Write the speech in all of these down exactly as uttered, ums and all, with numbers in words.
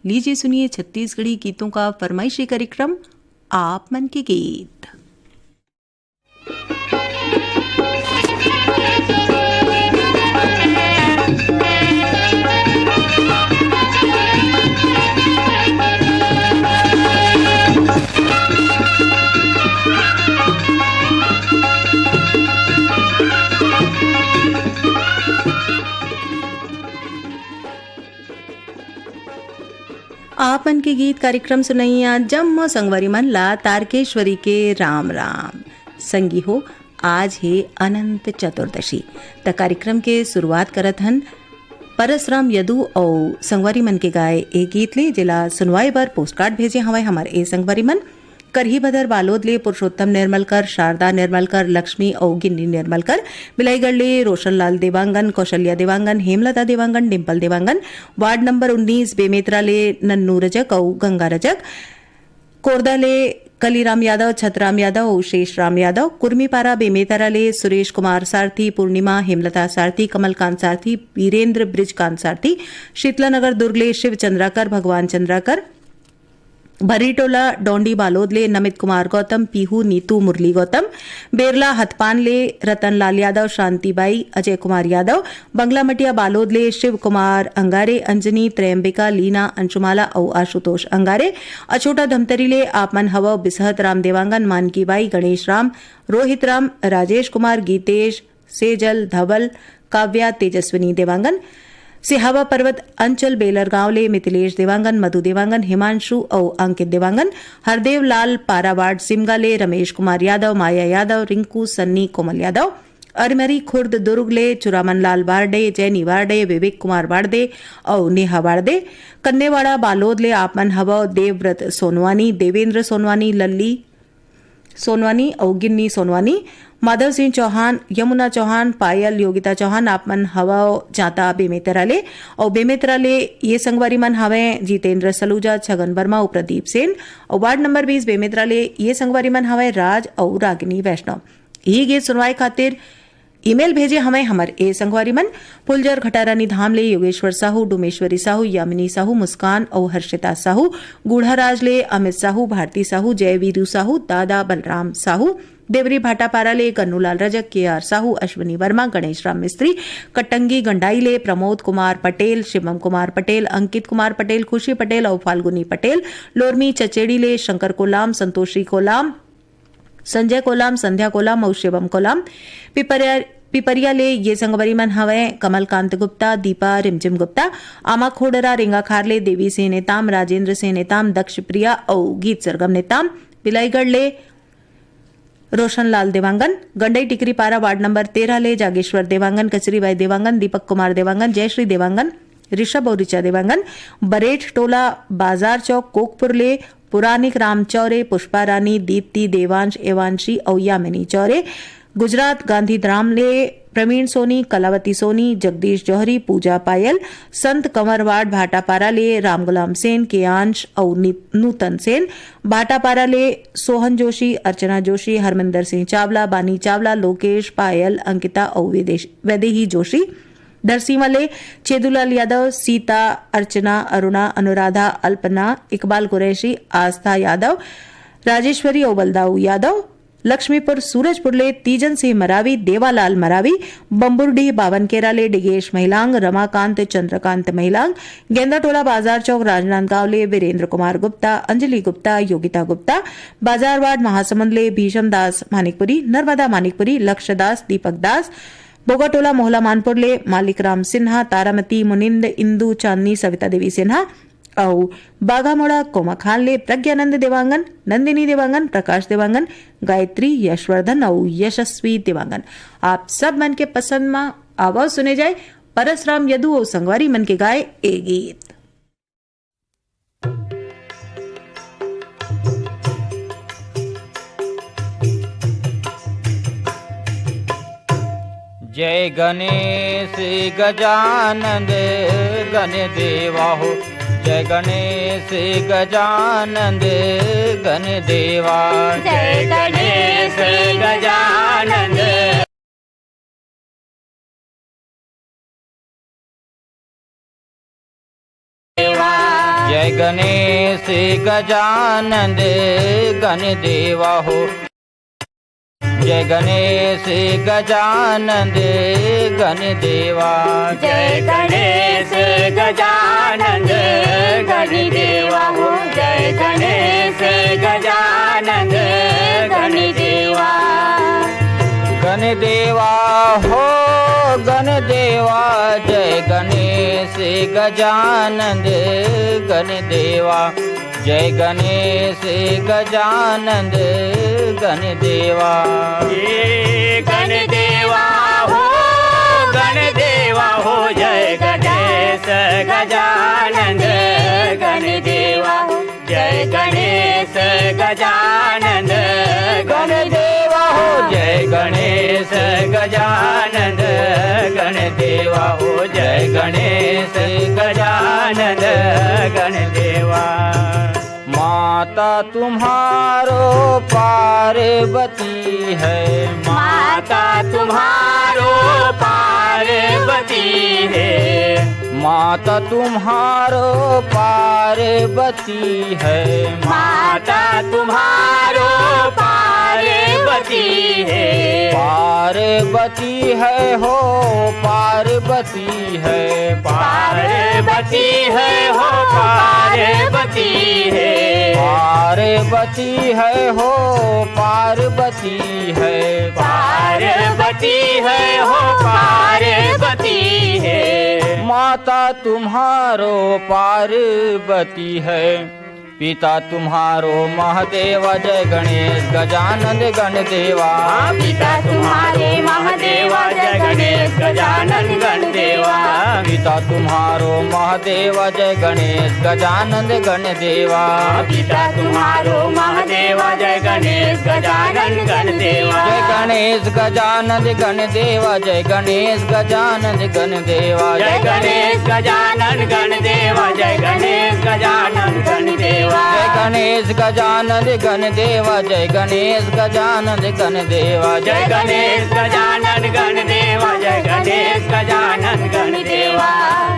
लीजिए सुनिए छत्तीसगढ़ी गीतों का फरमाइशी कार्यक्रम आप मन के गीत। आप मन के गीत कार्यक्रम सुनइया जम्मो संगवारी मन ला तारकेश्वरी के राम राम। संगी हो, आज हे अनंत चतुर्दशी, त कार्यक्रम के शुरुआत करत हन परसराम यदु अउ संगवारी मन के गाए ए गीत ले, जेला सुनवाए बर पोस्टकार्ड भेजे हवय हमर ए संगवारी मन। करही बदर बालोद ले पुरुषोत्तम निर्मलकर, शारदा निर्मलकर, लक्ष्मी अउ गिन्नी निर्मलकर, बिलाईगढ़ ले रोशनलाल देवांगन, कौशल्या देवांगन, हेमलता देवांगन, डिम्पल देवांगन, वार्ड नंबर उन्नीस बेमेतरा ले नन्नू रजक अउ गंगा रजक, कोरदा ले कलीराम यादव, छतराम यादव अउ शेषराम यादव, कुर्मीपारा बेमेतरा ले सुरेश कुमार सारथी, पूर्णिमा, हेमलता सारथी, कमलकांत सारथी, वीरेंद्र बृजकांत सारथी, शीतला नगर दुर्ग ले शिव चंद्राकर, भगवान चंद्राकर, भर्रीटोला डोंडी बालोद ले नमित कुमार गौतम, पीहू, नीतू, मुरली गौतम, बेरला हथपान ले रतन लाल यादव, शांति बाई, अजय कुमार यादव, बंगला मटिया बालोद ले शिव कुमार अंगारे, अंजनी, त्रयंबिका, लीना, अंशुमाला अउ आशुतोष अंगारे, अछोटा धमतरी ले आप मन हवव बिसहत राम देवांगन, मानकी बाई, गणेश राम, रोहित राम, राजेश कुमार, गीतेश, सेजल, धवल, काव्या, तेजस्विनी देवांगन, सिहावा पर्वत अंचल बेलर गांव ले मिथिलेश देवांगन, मधु देवांगन, हिमांशु अउ अंकित देवांगन, हरदेव लाल पारा वार्ड सिमगा ले रमेश कुमार यादव, माया यादव, रिंकू, सन्नी, कोमल यादव, अरमरी खुर्द दुर्ग ले चुरामन लाल वार्डे, जैनी वार्डे, विवेक कुमार वार्डे अउ नेहा वार्डे, कन्नेवाड़ा बालोद ले आप मन हवव देवव्रत सोनवानी, देवेंद्र सोनवानी, लल्ली सोनवानी अउ गिन्नी सोनवानी, माधव सिंह चौहान, यमुना चौहान, पायल, योगिता चौहान, आप मन हवव जांता बेमेतरा ले। अउ बेमेतरा ले ये संगवारी मन हवय जितेंद्र सलूजा, छगन वर्मा अउ प्रदीप सेन। अउ वार्ड नंबर बीस बेमेतरा ले ये संगवारी मन हवय राज अउ रागिनी वैष्णव। ये गीत सुनवाए खातिर ईमेल भेजे हवय हमर ए संगवारी मन, फुलझर घटारानी धाम ले योगेश्वर साहू, डोमेश्वरी साहू, यामिनी साहू, मुस्कान अउ हर्षिता साहू, गूढ़ाराज ले अमित साहू, भारती साहू, जयवीरू साहू, दादा बलराम साहू, देवरी भाटापारा ले गन्नूलाल रजक, के आर साहू, अश्विनी वर्मा, गणेश राम मिस्त्री, कटंगी गंडाई ले प्रमोद कुमार पटेल, शिवम कुमार पटेल, अंकित कुमार पटेल, खुशी पटेल अउ फाल्गुनी पटेल, लोरमी चचेड़ी ले शंकर कोलाम, संतोषी कोलाम, संजय कोलाम, संध्या कोलाम अउ शिवम कोलाम। पिपरिया, पिपरिया ले ये संगवारी मन हवय कमलकांत गुप्ता, दीपा रिमझिम गुप्ता, आमा खोडरा रेंगाखार ले देवी सिंह नेताम, राजेंद्र सिंह नेताम, दक्ष प्रिया अउ गीत सरगम नेताम। बिलाईगढ़ ले रोशनलाल देवांगन, गंडई टिकरी पारा वार्ड नंबर तेरह ले जागेश्वर देवांगन, कचरीबाई देवांगन, दीपक कुमार देवांगन, जयश्री देवांगन, ऋषभ अउ ऋचा देवांगन, बरेठ टोला बाजार चौक कोकपुर ले पुरानिक राम चौरे, पुष्पा रानी, दीप्ति, देवांश, एवांशी अउ यामिनी चौरे, गुजरात गांधीधाम ले प्रवीण सोनी, कलावती सोनी, जगदीश जौहरी, पूजा पायल, संत कंवर वार्ड भाटापारा ले रामगुलाम सेन, केयांश अउ नि-, नूतन सेन, भाटापारा ले सोहन जोशी, अर्चना जोशी, हरमिंदर सिंह चावला, बानी चावला, लोकेश, पायल, अंकिता अउ विदेश-, वैदेही जोशी, धरसींवा ले छेदूलाल यादव, सीता, अर्चना, अरुणा, अनुराधा, अल्पना, इकबाल कुरैशी, आस्था यादव, राजेश्वरी अउ बलदाऊ यादव, लक्ष्मीपुर सूरजपुर ले तीजन सिंह मरावी, देवालाल मरावी, बम्बुरडीह बावनकेरा ले डिगेश महिलांग, रमाकांत चंद्रकांत महिलांग, गेंदाटोला बाजार चौक राजनांदगांव ले वीरेंद्र कुमार गुप्ता, अंजलि गुप्ता, योगिता गुप्ता, बाजारवाड महासमुंद ले भीषम दास मानिकपुरी, नर्मदा मानिकपुरी, लक्ष्य दास, दीपक दास, बोगाटोला मोहला मानपुर ले मालिक राम सिन्हा, तारामती, मुनिंद, इंदू, चांदनी, सविता देवी सिन्हा अउ बाघामोड़ा कोमाखान ले प्रज्ञानंद देवांगन, नंदिनी देवांगन, प्रकाश देवांगन, गायत्री, यशवर्धन अउ यशस्वी देवांगन। आप सब मन के पसंद म आवव सुने जाए परसराम यदु अउ संगवारी मन के गाए ए गीत। जय गणेश गजानंद गण देवा हो, जय गणेश गजानंद गण देवा। जय गणेश गजानंद देवा। जय गणेश गजानंद गण देवा हो। जय गणेश गजानंद गण देवा। जय गणेश गजानंद गण देवा हो। जय गणेश गजानंद गण देवा। गण देवा हो गण देवा। जय गणेश गजानंद गण देवा। जय गणेश गजानंद गण देवा। हे गण देवा हो गण देवा हो। जय गणेश गजानंद गण देवा। जय गणेश गजानंद गण देवा हो। जय गणेश गजानंद गण देवा हो। जय गणेश गजानंद गण देवा। माता तुम्हारो पार्वती है। माता तुम्हारो पार्वती है। माता तुम्हारो पार्वती है। माता तुम्हारो पार्वती है। पार्वती है हो पार्वती है। पार्वती है हो पार्वती है। पार्वती है हो पार्वती है। पार्वती है हो पार्वती है। माता तुम्हारो पार्वती है। पिता तुम्हारो महादेवा जय गणेश गजानंद गण देवा। हाँ, पिता तुम्हारो महादेवा जय गणेश गजानंद गण देवा। पिता तुम्हारो महादेवा जय गणेश गजानंद गण देवा। हाँ, पिता तुम्हारो महादेवा जय गणेश गजानंद गण देवा। जय गणेश गजानंद गण देवा। जय गणेश गजानंद गण देवा। जय गणेश गजानंद गण देवा। जय गणेश गजानंद गण देवा। जय गणेश गजानंद गण देवा। जय गणेश गजानंद गण देवा। जय गणेश गजानंद गण देवा। जय गणेश गजानंद गण देवा।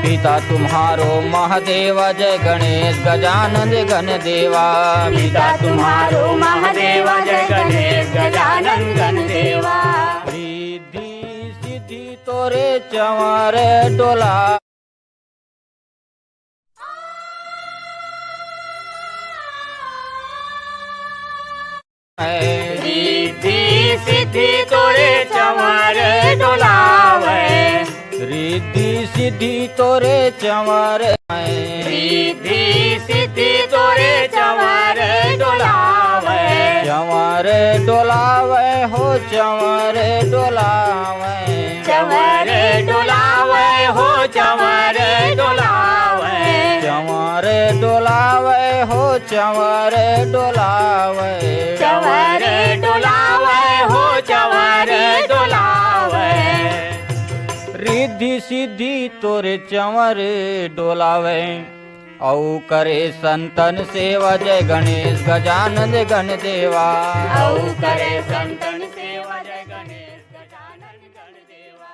पिता तुम्हारो महादेवा जय गणेश गजानंद गण देवा। पिता तुम्हारो महादेवा जय गणेश गजानंद गण देवा। रिद्धि सिद्धि तोरे चंवर डोला। रिद्धि सिद्धि तोरे चंवर डोलावय। रिद्धि सिद्धि तोरे चंवर। रिद्धि सिद्धि तोरे चंवर डोलावय। चंवर डोलावय हो चंवर डोलावय। चंवर डोलावय हो चंवर डोलावय। चंवर डोलावय हो चंवर डोलावय। चंवर डोलावय हो चंवर डोलावय। रिद्धि सिद्धि तोरे चंवर डोलावय। अउ करे संतन सेवा जय गणेश गजानंद गण देवा। अउ करे संतन सेवा जय गणेश गजानंद गण देवा।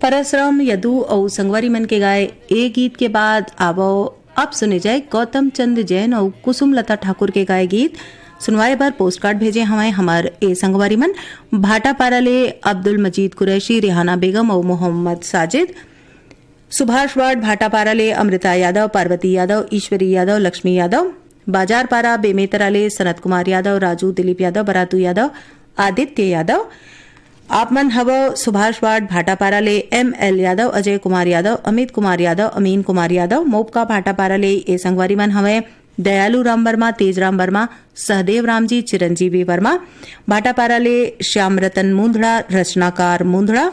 परसराम यदु अउ संगवारी मन के गाए ए गीत के बाद आवव अब सुने जाए गौतम चंद जैन अउ कुसुम लता ठाकुर के गाए गीत। सुनवाए बर पोस्टकार्ड भेजे हवंय हमर ए संगवारी मन भाटापारा ले अब्दुल मजीद कुरैशी, रिहाना बेगम अउ मोहम्मद साजिद। सुभाष वार्ड भाटापारा ले अमृता यादव, पार्वती यादव, ईश्वरी यादव, लक्ष्मी यादव। बाजारपारा बेमेतरा ले सनत कुमार यादव, राजू दिलीप यादव, बरातू यादव, आदित्य यादव। आप मन हवव सुभाष वार्ड भाटापारा ले एम एल यादव, अजय कुमार यादव, अमित कुमार यादव, अमीन कुमार यादव। मोपका भाटापारा ले ए संगवारी मन हवय दयालू राम वर्मा, तेज राम वर्मा, सहदेव राम जी, चिरंजीवी वर्मा। भाटापारा ले श्याम रतन मुंधड़ा, रचनाकार मुंधड़ा।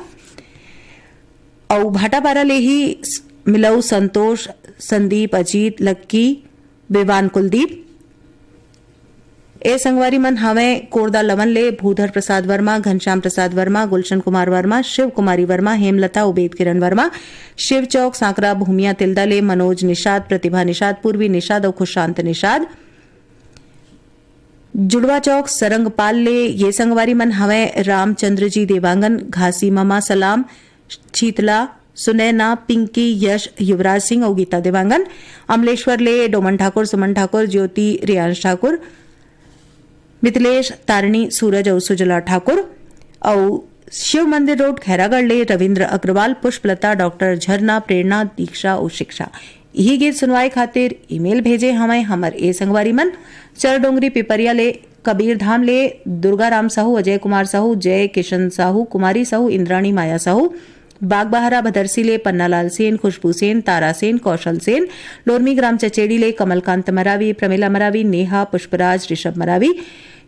अउ भाटापारा ले ही स-, मिलऊ संतोष, संदीप, अजीत, लक्की, बेवान कुलदीप। ए संगवारी मन हवंय कोरदा लवन ले भूधर प्रसाद वर्मा, घनश्याम प्रसाद वर्मा, गुलशन कुमार वर्मा, शिव कुमारी वर्मा, हेमलता, उबेद किरण वर्मा, शिव चौक, सांकरा, भूमिया तिल्दा ले मनोज निषाद, प्रतिभा निषाद, पूर्वी निषाद अउ खुशांत निषाद। जुड़वा चौक, सरंगपाल ले ये संगवारी मन हवंय रामचंद्र जी देवांगन, घासी ममा सलाम, शीतला, सुनैना, पिंकी, यश, युवराज सिंह अउ गीता देवांगन। अमलेश्वर ले डोमन ठाकुर, सुमन ठाकुर, ज्योति, रियांश ठाकुर, मिथिलेश, तारिणी, सूरज अउ सुजला ठाकुर अउ शिव मंदिर रोड, खैरागढ़ ले रविंद्र अग्रवाल, पुष्पलता, डॉक्टर झरना, प्रेरणा, दीक्षा अउ शिक्षा। इही गीत सुनवाए खातिर ईमेल भेजे हवंय हमर ए संगवारी मन। चरडोंगरी पिपरिया ले, कबीर धाम ले दुर्गा राम साहू, अजय कुमार साहू, जय किशन साहू, कुमारी साहू, इंद्राणी माया साहू, बागबाहरा भदरसी ले पन्नालाल सेन, खुशबू सेन, तारा सेन, कौशल सेन, लोरमी ग्राम चचेड़ी ले कमलकांत मरावी, प्रमिला मरावी, नेहा, पुष्पराज, ऋषभ मरावी,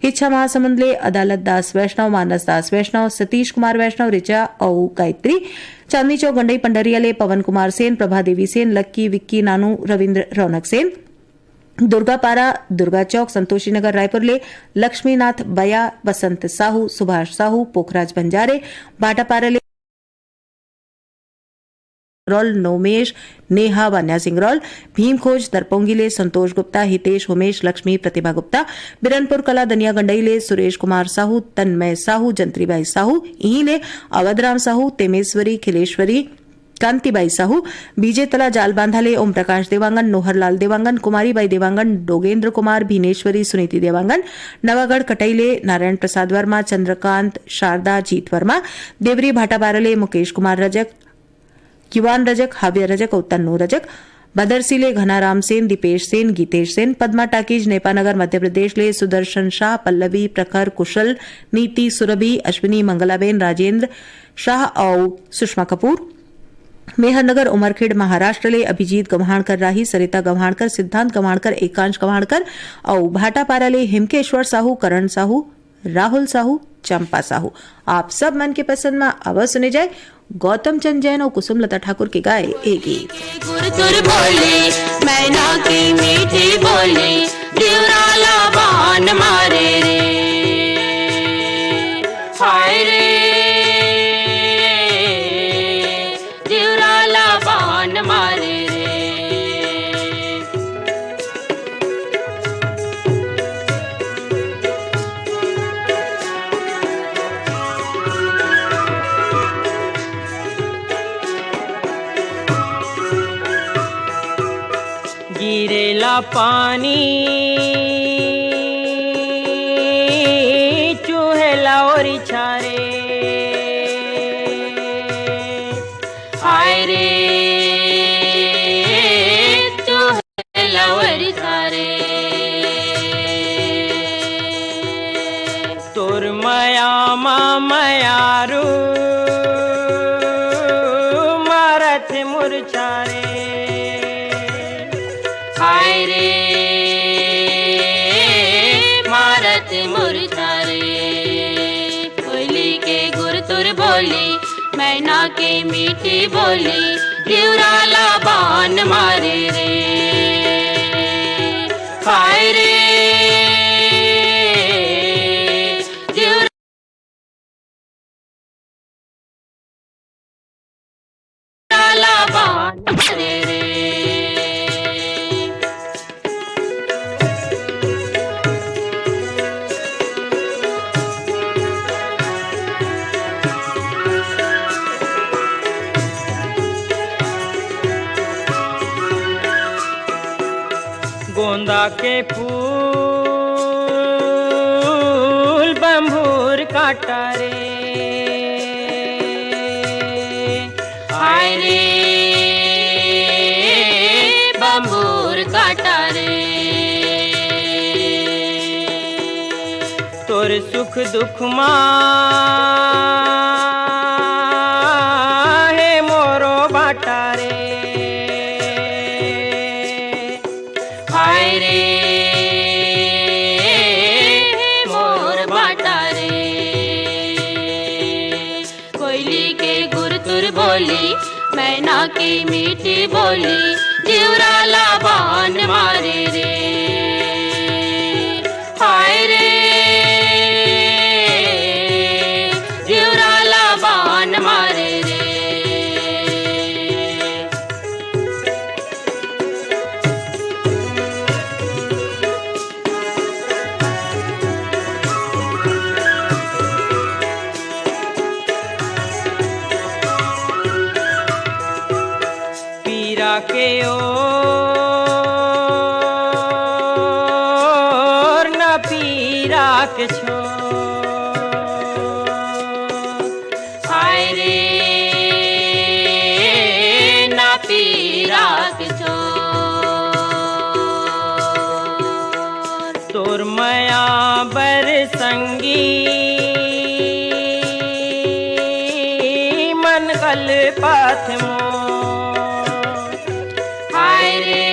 हिच्छा महासमुंद ले अदालत दास वैष्णव, मानस दास वैष्णव, सतीश कुमार वैष्णव, ऋचा अउ गायत्री, चांदनी चौक गंडई पंडरिया ले पवन कुमार सेन, प्रभा देवी सेन, लक्की, विक्की, नानू, रविंद्र, रौनक सेन, दुर्गापारा, दुर्गा चौक, संतोषी नगर, रायपुर ले लक्ष्मीनाथ बया, बसंत साहू, सुभाष साहू, पोखराज बंजारे, भाटापारा ले रौल, नोमेश, नेहा, वान्या सिंह रौल, भीम खोज, दरपोंगी ले संतोष गुप्ता, हितेश, होमेश, लक्ष्मी, प्रतिभा गुप्ता, बिरनपुर कला, दनिया गंडई ले सुरेश कुमार साहू, तन्मय साहू, जंत्रीबाई साहू, इही ले अवधराम साहू, तेमेश्वरी, खिलेश्वरी, कांतिबाई साहू, बीजे तला जालबांधा ले ओम प्रकाश देवांगन, नोहरलाल देवांगन, कुमारीबाई देवांगन, डोगेंद्र कुमार, भीनेश्वरी, सुनीति देवांगन, नवागढ़ कटई ले नारायण प्रसाद वर्मा, चंद्रकांत, शारदा, जीत वर्मा, देवरी भाटापारा ले मुकेश कुमार रजक, किवान रजक, हाव्य रजक अउ तन्नू रजक, बदरसी ले घनाराम सेन, दीपेश सेन, गीतेश सेन, पद्मा टाकीज, नेपानगर, मध्य प्रदेश ले सुदर्शन शाह, पल्लवी, प्रखर, कुशल, नीति, सुरभि, अश्विनी, मंगलाबेन, राजेंद्र शाह अउ सुषमा कपूर। मेहरनगर, उमरखेड़, महाराष्ट्र ले अभिजीत गव्हाणकर राही, सरिता गव्हाणकर, सिद्धांत गव्हाणकर, एकांश गव्हाणकर अउ भाटापारा ले हेमकेश्वर साहू, करण साहू, राहुल साहू, चंपा साहू। आप सब मन के पसंद म आवा सुने जाए गौतम चंद जैन अउ कुसुम लता ठाकुर के गाए ए गीत। गुरतुर बोली, मैना की मीठी बोली, दिवराला बान मारे रे। हाय रे, दिवराला बान मारे रे। गिरेला पानी, चुहेला ओरी छारे। हाय रे, चुहेला ओरी छारे। तोर मया मा मयारू मारत मुरछा रे। हाय रे, मारत मुरछा रे। कोयली के गुरतुर बोली, मैना के मीठी बोली, दिवराला बान मारे रे। हाय रे, दिवराला बान मारे रे। गोंदा के फूल बंभूर काटा रे। हाय रे, बंभूर काटा रे। तोर सुख दुख मा हे मोरो बाटा रे। हाय रे, मोर बाटा रे। कोयली के गुरतुर बोली, मैना की मीठी बोली, दिवराला बान मारे रे। हाय रे, दिवराला बान मारे रे। के छोर। हाय रे, ना पीरा के छोर। तोर मया बर संगी मन कलपत मोर। हाय रे,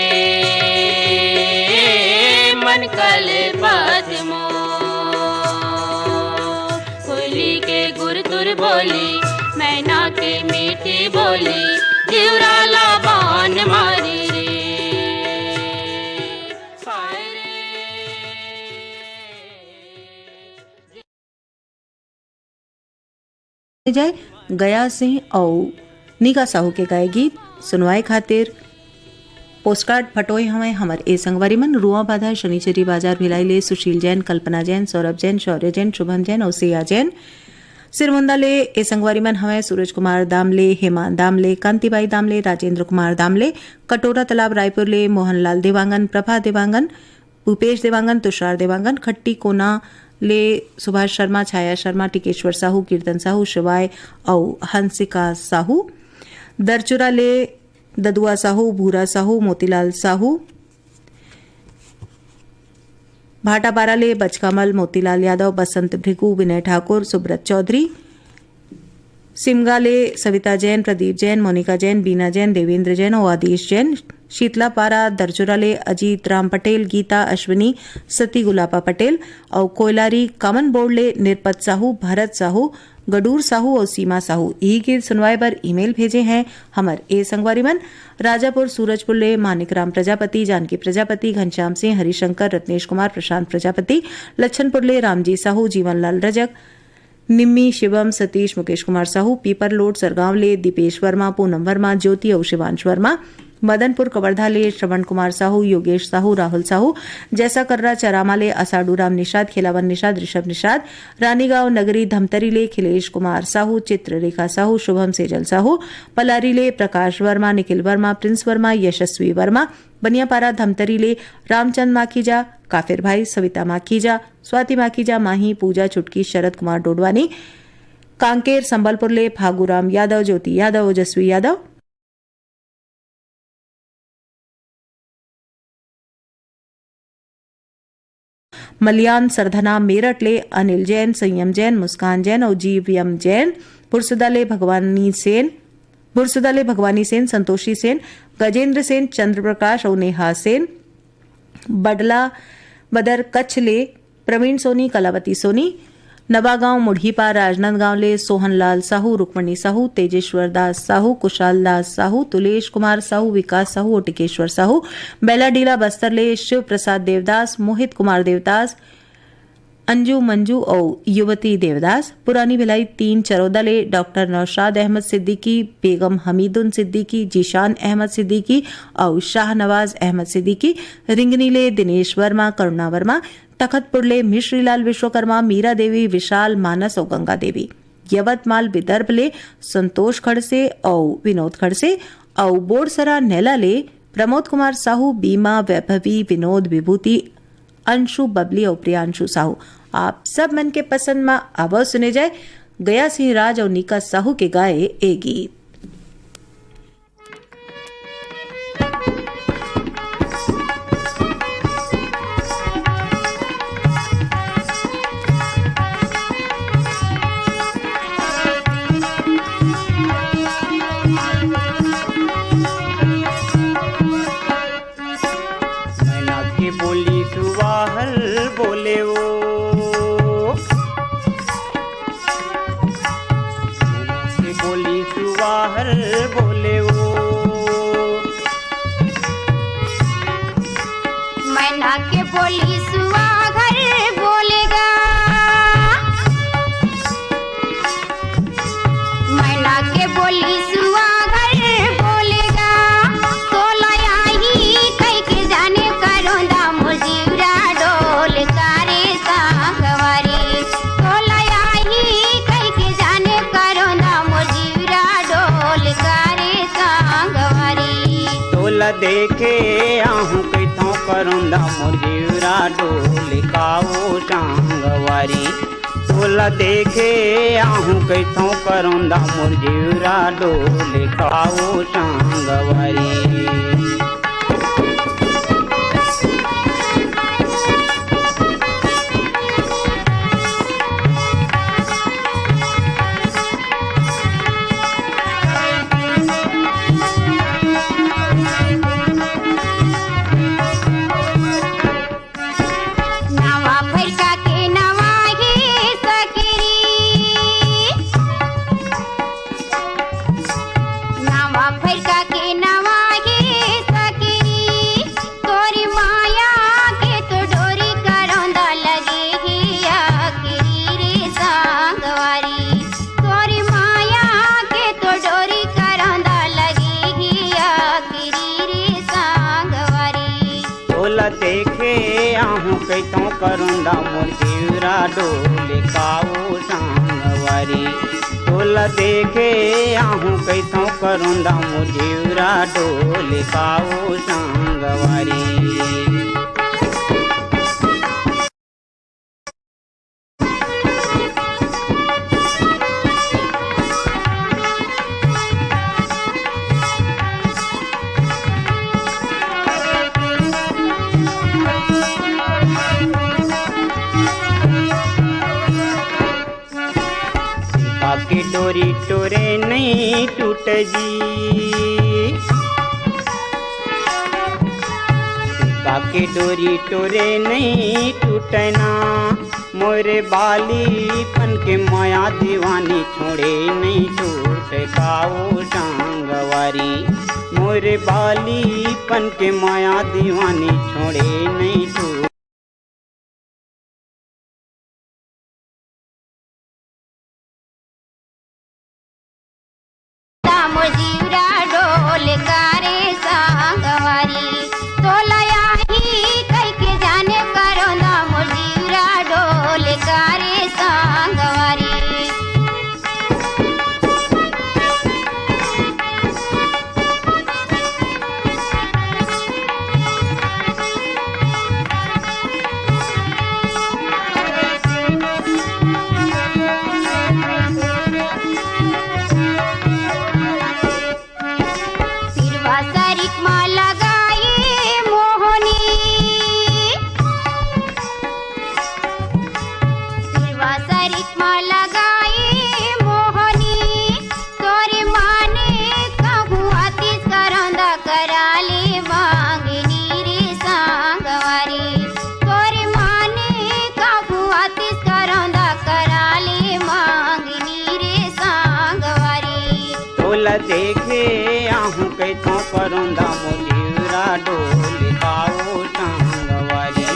मन कलपत मोर। कोयली के गुरतुर बोली, मैना के मीठी बोली, जिउरा ला बान मारी रे। हाय रे। जाए गया सिंह अउ निका साहू के गाए गीत सुनवाए खातिर पोस्टकार्ड पठोए हवंय हमर ए संगवारी मन। रुआबाधा शनिचरी बाजार भिलाई ले सुशील जैन, कल्पना जैन, सौरभ जैन, शौर्य जैन, शुभम जैन अउ सिया जैन। सिरमुंदा ले ए संगवारी मन हवंय सूरज कुमार दामले, हेमा दामले, कांतिबाई दामले, राजेंद्र कुमार दामले। कटोरा तालाब रायपुर ले मोहनलाल देवांगन, प्रभा देवांगन, भूपेश देवांगन, तुषार देवांगन। खट्टी कोना ले सुभाष शर्मा, छाया शर्मा, टिकेश्वर साहू, कीर्तन साहू, शिवाय अउ हंसिका साहू। दरचुरा ले ददुआ साहू, भूरा साहू, मोतीलाल साहू। भाटापारा ले बचकामल, मोतीलाल यादव, बसंत भृगु, विनय ठाकुर, सुब्रत चौधरी। सिमगा ले सविता जैन, प्रदीप जैन, मोनिका जैन, बीना जैन, देवेंद्र जैन अउ आदेश जैन। शीतलापारा दरचुरा ले अजीत राम पटेल, गीता अश्विनी, सती गुलापा पटेल अउ कोयलारी कॉमन बोर्ड ले निरपत साहू, भरत साहू, गडूर साहू अउ सीमा साहू। इही गीत सुनवाए बर ईमेल भेजे हैं हमर ए संगवारी मन। राजापुर सूरजपुर ले मानिक राम प्रजापति, जानकी प्रजापति, घनश्याम सिंह, हरिशंकर, रत्नेश कुमार, प्रशांत प्रजापति। लच्छनपुर ले रामजी साहू, जीवनलाल रजक, निम्मी, शिवम, सतीश, मुकेश कुमार साहू। पीपरलोड सरगांव ले दीपेश वर्मा, पूनम वर्मा, ज्योति अउ शिवांश वर्मा। मदनपुर कवर्धा ले श्रवण कुमार साहू, योगेश साहू, राहुल साहू। जैसा कर्रा चरामा ले असाडू राम निषाद, खेलावन निषाद, ऋषभ निषाद। रानीगांव नगरी धमतरी ले खिलेश कुमार साहू, चित्ररेखा साहू, शुभम सेजल साहू। पलारी ले प्रकाश वर्मा, निखिल वर्मा, प्रिंस वर्मा, यशस्वी वर्मा। बनियापारा धमतरी ले रामचंद माखीजा, काफिर भाई, सविता माखीजा, स्वाति माखीजा, माही, पूजा, छुटकी, शरद कुमार डोडवानी। कांकेर संबलपुर ले फागूराम यादव, ज्योति यादव, ओजस्वी यादव। मलियान सरधना मेरठ ले अनिल जैन, संयम जैन, मुस्कान जैन अउ जीवयम जैन। पुरसुदा ले भगवानी सेन, पुरसुदा ले भगवानी सेन, संतोषी सेन, गजेंद्र सेन, चंद्र प्रकाश अउ नेहा सेन। बडला बदर कच्छ ले प्रवीण सोनी, कलावती सोनी। नवागांव मुढ़ीपार राजनांदगांव ले सोहन लाल साहू, रुक्मणी साहू, तेजेश्वर दास साहू, कुशाल दास साहू, तुलेश कुमार साहू, विकास साहू अउ टिकेश्वर साहू। बैलाडीला बस्तर ले शिव प्रसाद देवदास, मोहित कुमार देवदास, अंजू मंजू अउ युवती देवदास। पुरानी भिलाई तीन चरौदा ले डॉक्टर नौशाद अहमद सिद्दीकी, बेगम हमीदुन सिद्दीकी, जीशान अहमद सिद्दीकी अउ शाहनवाज अहमद सिद्दीकी। रिंगनी ले दिनेश वर्मा, करुणा वर्मा। तखतपुर ले मिश्रीलाल विश्वकर्मा, मीरा देवी, विशाल, मानस अउ गंगा देवी। यवतमाल विदर्भ ले संतोष खड़से अउ विनोद खड़से अउ बोरसरा नैला ले प्रमोद कुमार साहू, बीमा, वैभवी, विनोद, विभूति, अंशु, बबली अउ प्रियांशु साहू। आप सब मन के पसंद म आवो सुने जाए गया सिंह राज अउ निका साहू के गाए ए गीत। मैना के बोली सुवाहल बोले वो, मैना के बोली सुवाहल बोले वो। मैना के बोली सुवाहल बोलेगा। मैना के बोली सुवागल बोलेगा, तोला आही कहिके जाने करोंदा मोर जीवरा डोल कारे सांगवारी। तोला आही कहिके जाने करोंदा मोर जीवरा डोल कारे सांगवारी। तोला देखे आहूं कहिथों करोंदा मोर जीवरा डोले काओ संगवारी। तोला देखे आहूँ कहिथों करोंदा मोर जीवरा डोले काओ संगवारी। नवा फरका के नवा ही सकरी, नवा फरका के नवा ही सकरी, तोरी माया के तो डोरी करोंदा लगे ही आखिरी रे संगवारी। तोरी माया के तो डोरी करोंदा लगे ही आखिरी रे संगवारी। तोला देखे आहूँ कहिथों करोंदा मोर जीवरा डोले काओ संगवारी। तोला देखे आहूँ कहिथों करोंदा मोर जीवरा डोले काओ संगवारी। सीपा के डोरी टोरे नइ टूट जी, सीपा के डोरी टोरे नइ टूटना, मोरे बालीपन के माया दीवानी छोड़े नइ टूट काओ संगवारी। मोरे बालीपन के माया दीवानी छोड़े नइ टूट। मोर जीवरा डोले कारे संगवारी, तोला आही कहिके जाने करोंदा मोर जीवरा डोले कारे संगवारी। सिरवा सरिक मा लगाई मोहनी, सिरवा सरिक मा लगाई मोहनी, तोरे माने कहूँ आतिस करौंदा कराले मांगनी रे सांगवारी, तोरे माने कहूँ आतिस करौंदा कराले मांगनी रे सांगवारी। तोला देखे आहूँ कहिथों करौंदा मोर जीवरा डोले काओ संगवारी।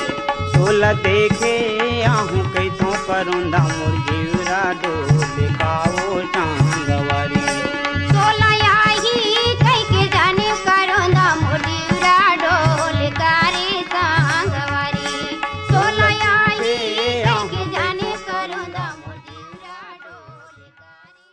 तोला देखे आहूँ कहिथों करौंदा मोर जीवरा डोले काओ संगवारी। तोला आही कहिके जाने करौंदा मोर जीवरा डोले कारे संगवारी। तोला आही कहिके जाने करौंदा मोर जीवरा डोले कारे।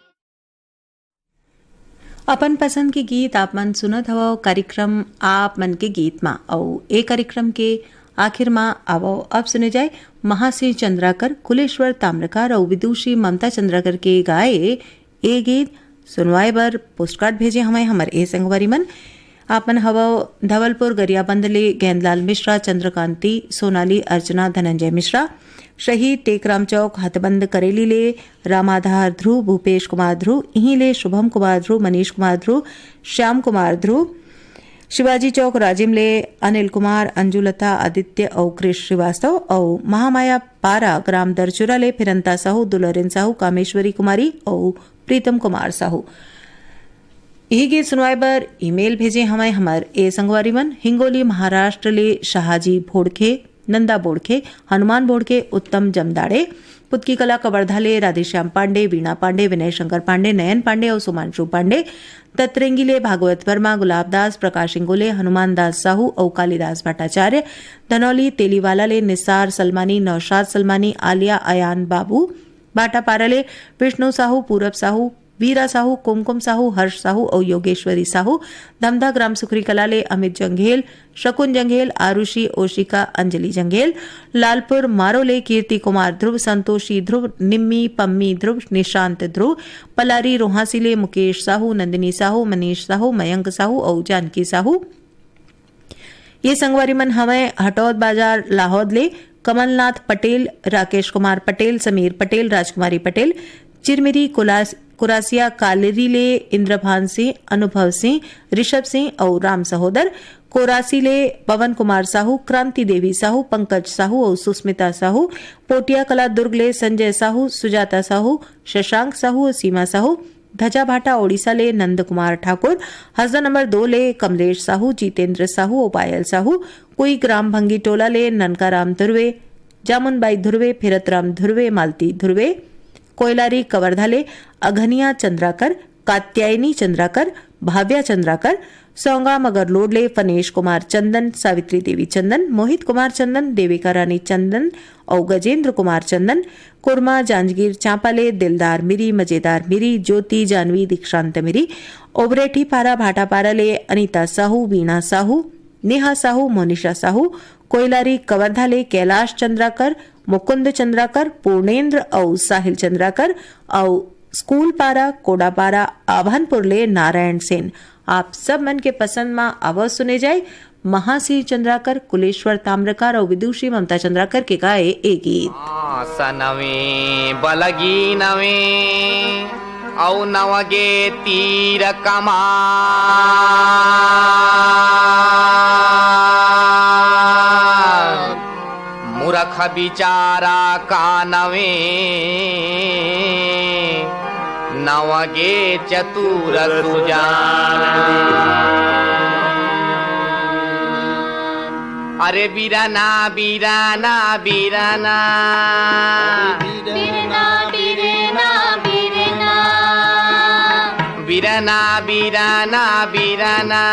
अपन पसंद के गीत आप मन सुनत हवव कार्यक्रम आप मन के गीत मा, अउ ए कार्यक्रम के आखिर मा आवव अब सुने जाए महासिंह चंद्राकर, कुलेश्वर ताम्रकार अउ विदुषी ममता चंद्राकर के गाए ए गीत। सुनवाए बर पोस्टकार्ड भेजे हवय हमर ए संगवारी मन। आप मन हवव धवलपुर गरियाबंद ले गेंदलाल मिश्रा, चंद्रकांति, सोनाली, अर्चना, धनंजय मिश्रा, शहीद टेकराम चौक हथबंद करेली ले रामाधार ध्रुव, भूपेश कुमार ध्रुव, इहीं ले शुभम कुमार ध्रुव, मनीष कुमार ध्रुव, श्याम कुमार ध्रुव, शिवाजी चौक राजिम ले अनिल कुमार, अंजुलता, आदित्य अउ कृष श्रीवास्तव अउ महामाया पारा ग्राम दरचुरा ले फिरंता साहू, दुलरिन साहू, कामेश्वरी कुमारी अउ प्रीतम कुमार साहू। इही गीत सुनवाए बर ईमेल भेजे हवय हमर ए संगवारी मन, हिंगोली महाराष्ट्र ले शहाजी भोड़खे, नंदा बोड़खे, हनुमान बोड़खे, उत्तम जमदाड़े, पुतकी कला कवर्धा ले राधेश्याम पांडे, वीणा पांडे, विनय शंकर पांडे, नयन पांडे अउ सुमांशु पांडे, ततरेंगी ले भागवत वर्मा, गुलाब दास, प्रकाश इंगोले, हनुमान दास साहू अउ कालिदास भट्टाचार्य, धनौली तेलीवाला ले निसार सलमानी, नौशाद सलमानी, आलिया, अयान बाबू, भाटापारा ले विष्णु साहू, पूरब साहू, वीरा साहू, कुमकुम साहू, हर्ष साहू अउ योगेश्वरी साहू। धमधा ग्राम सुखरी कला ले अमित जंघेल, शकुन जंघेल, आरुषि, ओशिका, अंजलि जंघेल। लालपुर मारो ले कीर्ति कुमार ध्रुव, संतोषी ध्रुव, निम्मी पम्मी ध्रुव, निशांत ध्रुव। पलारी रोहासी ले मुकेश साहू, नंदिनी साहू, मनीष साहू, मयंक साहू अउ जानकी साहू। ये संगवारी मन हवय हटौद बाजार लाहौद ले कमलनाथ पटेल, राकेश कुमार पटेल, समीर पटेल, राजकुमारी पटेल, चिरमिरी कुलास-, कुरासिया कालेरी ले इंद्रभान सिंह, अनुभव सिंह, ऋषभ सिंह अउ राम सहोदर, कोरासी ले पवन कुमार साहू, क्रांति देवी साहू, पंकज साहू अउ सुस्मिता साहू, पोटिया कला दुर्ग ले संजय साहू, सुजाता साहू, शशांक साहू अउ सीमा साहू, धजाभाटा ओडिशा ले नंद कुमार ठाकुर, हसदा नंबर दो ले कमलेश साहू, जितेंद्र साहू अउ पायल साहू, कुई ग्राम भंगी टोला ले ननकाराम धुर्वे, जामुनबाई धुर्वे, फिरतराम धुर्वे, मालती धुर्वे, कोयलारी कवर्धा ले अघनिया चंद्राकर, कात्यायनी चंद्राकर, भाव्या चंद्राकर, सौंगा मगरलोड ले फनेश कुमार चंदन, सावित्री देवी चंदन, मोहित कुमार चंदन, देविका रानी चंदन अउ गजेंद्र कुमार चंदन, कोरमा जांजगीर चांपा ले दिलदार मिरी, मजेदार मिरी, ज्योति जानवी दीक्षांत मिरी, ओबरेठी पारा भाटापारा ले अनिता साहू, वीणा साहू, नेहा साहू, मोनिशा साहू, कोइलारी कवर्धा ले कैलाश चंद्राकर, मुकुंद चंद्राकर, पूर्णेंद्र अउ साहिल चंद्राकर अउ स्कूल पारा, कोडापारा, आभनपुर ले नारायण सेन। आप सब मन के पसंद म आवत सुने जाए महासी चंद्राकर, कुलेश्वर ताम्रकार अउ विदुषी ममता चंद्राकर के गाए ए गीत। आस नवे बलगी नवे अउ नवगे तीर कमा। मूरख बिचारा का नवे नवगे चतुर सुजान। अरे बीराना, बीराना, बीराना। बीराना, बीराना, बीराना। बीराना, बीराना, बीराना।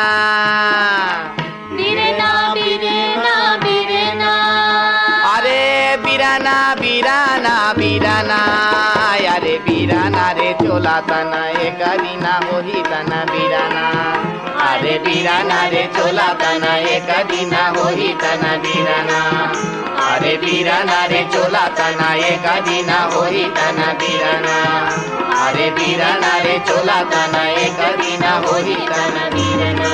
बीराना, बीराना, बीराना। अरे बीराना, बीराना, बीराना। अरे बीराना रे चोला तना एक दिना होही तना बीराना। अरे बीराना रे चोला तना एक दिना होही तना बीराना। अरे बीराना रे चोला तना एक दिना होही तना बीराना। अरे बीराना रे चोला तना एक दिना होही तना बीराना।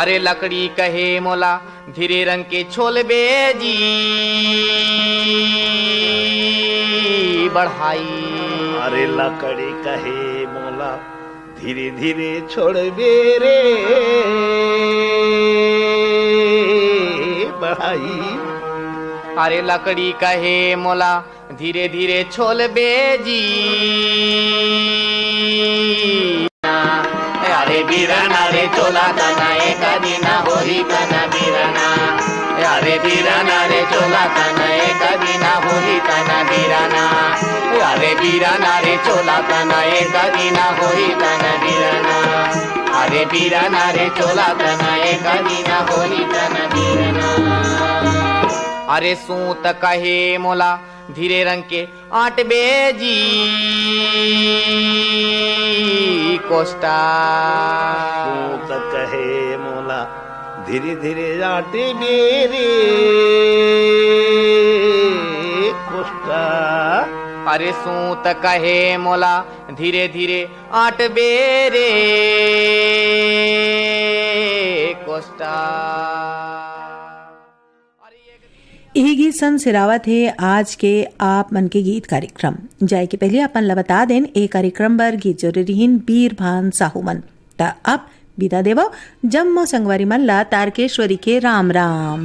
अरे लकड़ी कहे मोला धीरे रंग के छोलबे जी बढ़ाई। अरे लकड़ी कहे मोला धीरे धीरे छोड़बे रे बढ़ाई। अरे लकड़ी कहे मोला धीरे धीरे छोलबे जी। अरे बीराना रे चोला तना एक दिना होही तना बीराना। अरे बीराना रे चोला तना एक दिना होही तना बीराना। अरे बीराना रे चोला तना एक दिना होही तना बीराना। अरे बीराना रे चोला तना एक दिना होही तना बीराना। अरे सूत कहे मोला धीरे रंग के आटबे जी कोष्टा। सूत कहे मोला धीरे धीरे आटबे रे कोष्टा। अरे सूत कहे मोला धीरे धीरे आटबे रे कोष्टा। इही गीत संग सिरावत हे आज के आप मन के गीत कार्यक्रम। जाए के पहले अपन ला बता देन, ए कार्यक्रम बर गीत जोरे रिहिन बीर भान साहू मन। त अब विदा देवो, जम्मो संगवारी मन ला तारकेश्वरी के राम राम।